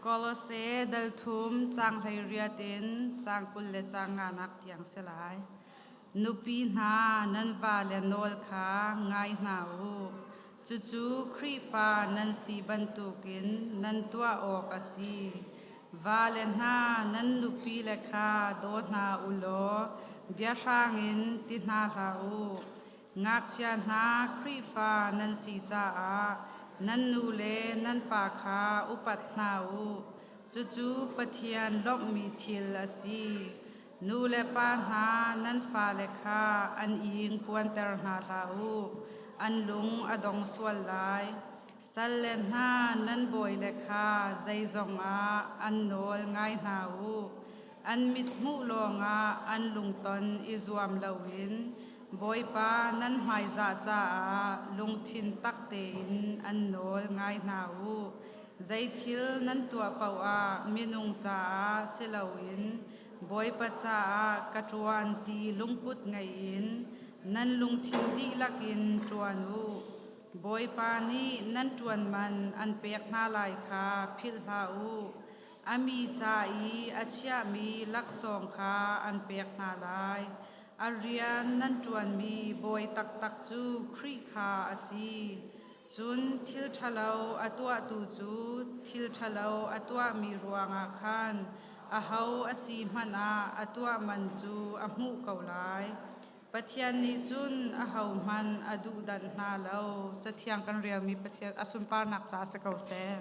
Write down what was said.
Kolose dal thum caang 18 in caang 20 le caang nganak tiang si lai. Nupi hna nan vale nawl kha ngai hna u. Cucu Khrihfa nan si bantukin nan tuah awk a si. Vale hna nan nupile kha daw hna u law biahrang in ti hna hlah u. Ngakchia hna Khrihfa nan si caah nan nu le nan pa kha upat hna u. Cucu Pathian lawmhmi thil a si. Nu le pa hna nan fale kha an ing puanter hna hlah u. An lung a dong sual lai. Salle hna nan bawile kha zeizong ah an nawl ngai hna u. An mithmuh lawngah an lungton i zuam loin Bawipa nan hmaizah caah lungthin tak tein an nawl ngai hna u. Zeithil nan tuah paoh ah minung caah si loin Bawipa caah ka ṭuan ti lungput ngei in nan lungthin dihlak in ṭuan u. Bawipa nih nan ṭuan man an pek hna lai kha philh hlah u. A mi ca i a chiahmi laksawng kha an pek hna lai. A rian nan ṭuanmi bawi taktak cu Khrih kha a si. Cun thil ṭhalo a tuahtu cu thil ṭhalo a tuahmi ruangah khan aho a si hmanh ah a tuah man cu a hmuh ko lai. Pathian nih cun ahohmanh a duhdanh hna lo. Cathiang kan relmi Pathian a sunparnak caah si ko seh.